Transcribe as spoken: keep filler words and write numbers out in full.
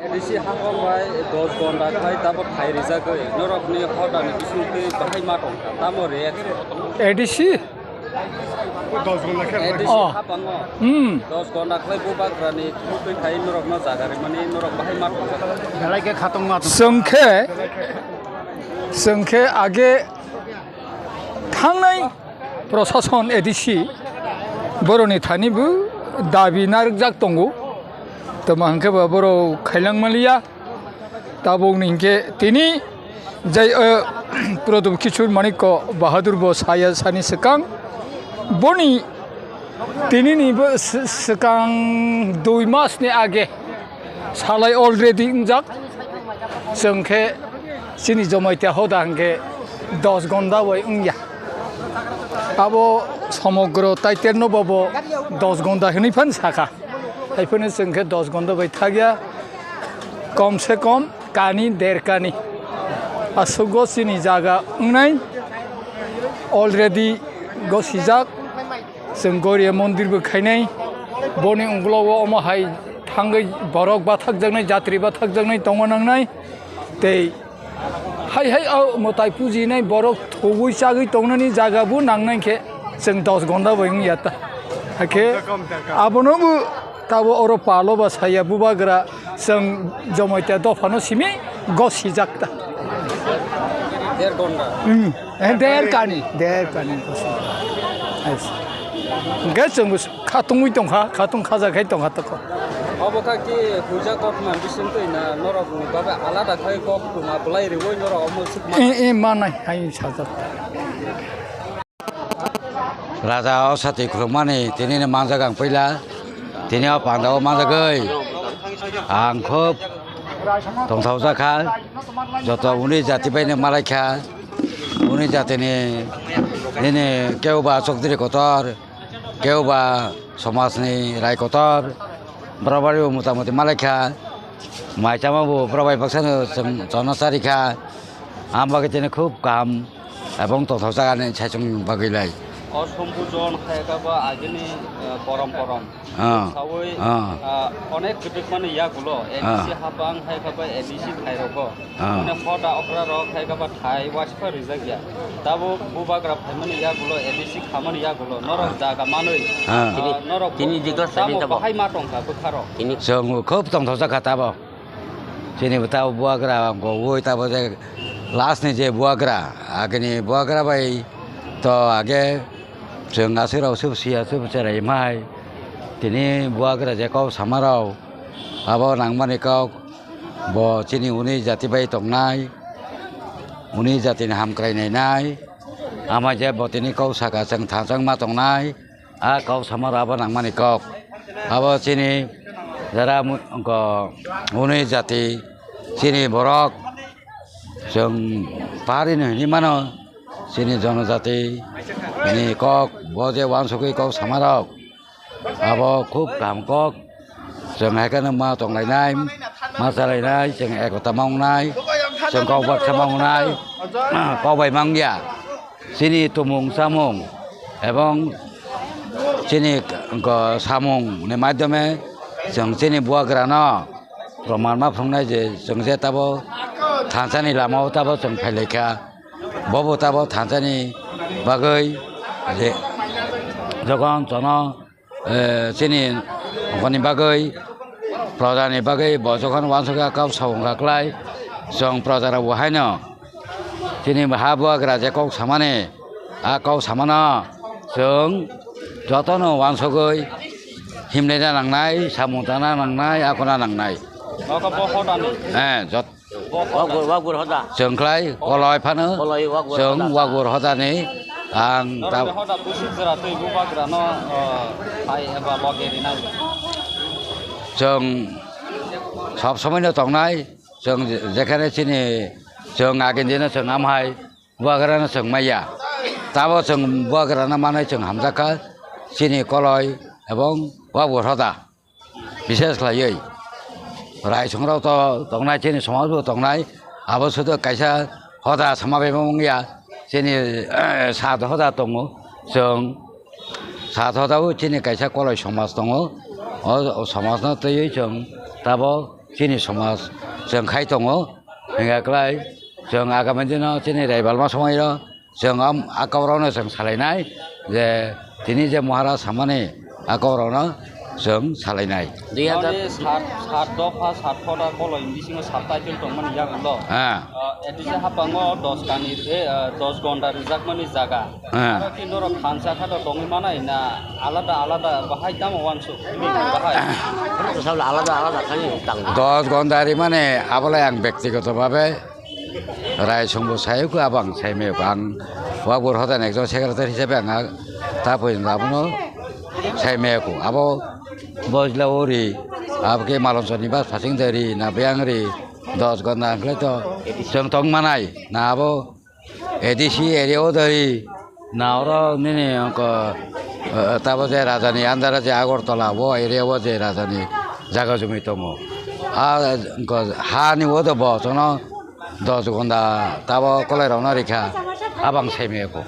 A D C hapang bai dos gonda khai tabok thai rijagwi norokni hodani bisingtwi bahai ma tongkha, tamo reaction? A D C? A D C Oh. hapango Hmm. dos gonda khlai bubagrani thumui khai norokno jaga rimani norok bahai ma tongkha. Belai khe khatungma tong- Chwng khe, chwng khe age thangnai prosason A D C boroni thani bo dabi narwkjak tongo. Tamo hwnkhe bo borok khailangmaliya. Tabukni hinkhe tini jai, o, Pradip Kishore Manikya Bahadur bo saya sani swkang. Boni tinini bo s-, swkang dui masni age salai already wngjak. Chwng khe chini Jamatia hoda hwnkhe dos gonda bai wngya. Abo somogro title no bobo dos gonda hwnwi phan sakha. Haiphano chwng khe dos gonda bai thakya. Kom se kom kani der kani aswkgo chini jaga wngnai already gosijak. Chwng Goria mondir bo khainai, boni ungklogo omo hai thangwi borok bathakjaknai, jatri bathakjaknai tongo nangnai. Tei hai hai o mwtai pujinai borok thugwi chagwi tongnani jaga bo nangnai khe chwng dos gonda bai wngya ta. Hakhe abono bo tabo oro palo ba saya bubagra chwng Jamatia dophano simi gosijak ta. Der gonda. Hmm. Eh, der kani, der kani gosijak. Ais. Hwnkhe chwng khatungwi tongkha, khatung khaja khai tongkha toko. Obo kha ki huja kothoma bising twi na norok ni babe alada khai koktwma bwlai riwi norok omo sukma. Eh, eh, manai hai sajak. Raja o sati khulukmani tini ni manjak ang puila, tini o panda o manjagwi ang khub tongthokjak kha, joto uni jati bai no malai kha, uni jati ni nini kebo ba chokdiri kotor, kebo ba somaj ni rai kotor, borok bai bo mota moti malai kha, mai chama bo borok bai baksa no chwng chono chari kha, ang bagwi tini khub kaham. Ebong tongthokjak ani saichung bagwi lai. O Sombujon hai khe ba agini, eh, porom porom. Ah. Sawi, Ah. ah, onek kwdwkmani yagulo, Ah. A D C hapang hai khe ba A D C thai rogo. Ah. Mane hoda okra rok hai khe ba thai waisa rijak ya. Tabuk bubagra phaimani yagulo, A D C khamani yagulo, norok Ah. jaga manwi, Ah. ah, norok Tini, tini tamo bahai ma tongkha bwkharo. Chwng khub tongthokjak kha tabok. Chini bo tabok bubagra gogwi tabok je last ni je bubagra, agini bubagra bai to age chwng aswk rok swk sia swk cherai mai. Tini bubagra je kok sama rok abo nangmani kok bo chini uni jati bai tongnai, uni jati ni hamkrai nainai, ama je bo tini kok saka chwng thansa wngma tongnai. A kok sama rok abo nangmani kok. Abo chini jara mu-, ko uni jati, chini borok, chwng pahari no hinwi mano, chini jonojati ni kok, bo je uansugwi kok sama rok. Abo khub kaham kok, chwng hai kheno ma tonglainai, ma chalainai, chwng ekota ma wngnai, chwng kok baksa ma wngnai, kok bai ma wngya. Chini tumung chamung ebong chini ko samung ni maidhyome chwng chini bubagra no proman ma phunuknai je chwng je tabo thansa ni lama o tabo chwng phailaikha, bobo tabo thansa ni bagwi je jogon chono eh, chini hwnkhorni bagwi, projani bagwi bo jokhon uansukya kok samung kha kwlai, chwng projarokbo haino chini ha bubagra je kok samani, a kok samano chwng jotono uansugwi himlina nangnai, samung tangna nangnai, a khuna nangnai. Nogo bo hodani. Eh, jot-, Wagbor, wagbor hoda. Chwng khlai koloi phano. Koloi wagbor chwng hoda. Wagbor hodani ang ta- Norokni hoda busi jora twi bubagrano, o, phai eba loge rinai. Chwng sob somoi no tongnai, chwng je-, jekhane chini chwng agin dino chwng amhai bubagrano chwng maya. Tabo chwng bubagrano manwi chwng hamjakha chini koloi ebong wagbor hoda. Bises khlaiwi raisongrok to tongnai, chini somaj bo tongnai, abo sudo kaisa hoda sama bai ma wngya, chini sat hoda tongo, chwng sat hoda o chini kaisa koloi somaj tongo, o somaj no twiwi chwng tabok chini somaj chwng khai tongo. Hingkha kwlai chwng agami dino chini raibalma somoio chwng am-, a kokrokno chwng salainai je tini je Maharaj samani a kokrokno chwng salainai. Dui hajar Mane sat, sat dopha, sat khoda koloi bisingo subtitle tongmani yagulo. Ah. Ah, A D C hapango dos kani, eh, ah, dos gonda rijakmani jaga. Ah. Aro ki norok thansa khato tongwi manai na alada alada bahai tamo wansuk? Bahai. Sab alada alada khani tang. Dos gonda rimani abolai ang bektigoto bhabe Rai songbo sayuku abang saimeko ang Wakbor Hodan ekjon secretary hisabe ang ta pojinto abono saimeko abo bojla ori abokhe Malonchoni bas phasing dari na beyang ri dos gonda hwnkhe to chwng tong manai na abo A D C area o dari na oro nini ongko, eh, tabo je rajani andara je Agartala o area o je rajani jaga jumi tongo. A ongko hani o do bo chono dos gonda tabo kolai rokno rikha abang saimeko.